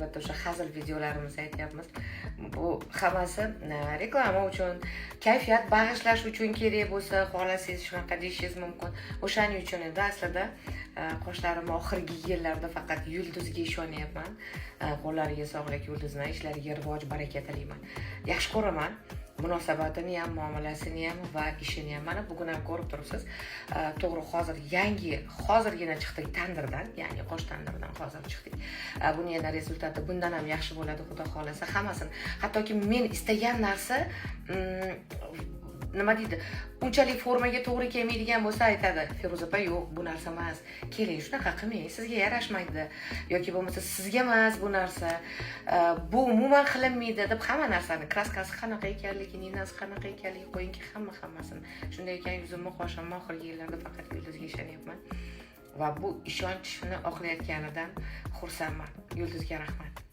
Albatta, o'sha hazil videolarimizni aytyapmiz. Bu hammasi reklama uchun, kayfiyat bag'ishlash uchun kerak bo'lsa, xohlasangiz, shunaqa deyishingiz mumkin. O'shaning uchun endi aslida qoshlarimni oxirgi yillarda faqat Yulduzga ishonyapman. Qo'llariga sog'lik, Yulduzdan ishlariga rivoj, baraka tilayman. Yaxshi ko'raman munosabatini ham, muomalasini ham va ishini ham. Mana bugun ham ko'rib turibsiz. To'g'ri, hozir yangi, hozirgina chiqdik tandirdan, ya'ni qosh tandiridan hozir chiqdik. Buni yana результат i bundan ham yaxshi bo'ladi, xudo xohlasa. Hammasini, hattoki men istagan narsa, nima deydi, unchalik formaga to'g'ri kelmaydigan bo'lsa, aytadi: "Feruza opa, yo'q, bu narsa emas, keling, shunaqa qilmang, sizga yarashmaydi yoki bo'lmasa sizga emas bu narsa, bu umuman qilinmaydi", deb hamma narsani, краска si qanaqa ekanligi, ninasi qanaqa ekanligi, qo'yingki, hamma hammasini. Shunday ekan, yuzimni, qoshimni oxirgi yillarda faqat Yulduzga ishonyapman va bu ishonchni oqlayotganidan xursandman. Yulduzga rahmat.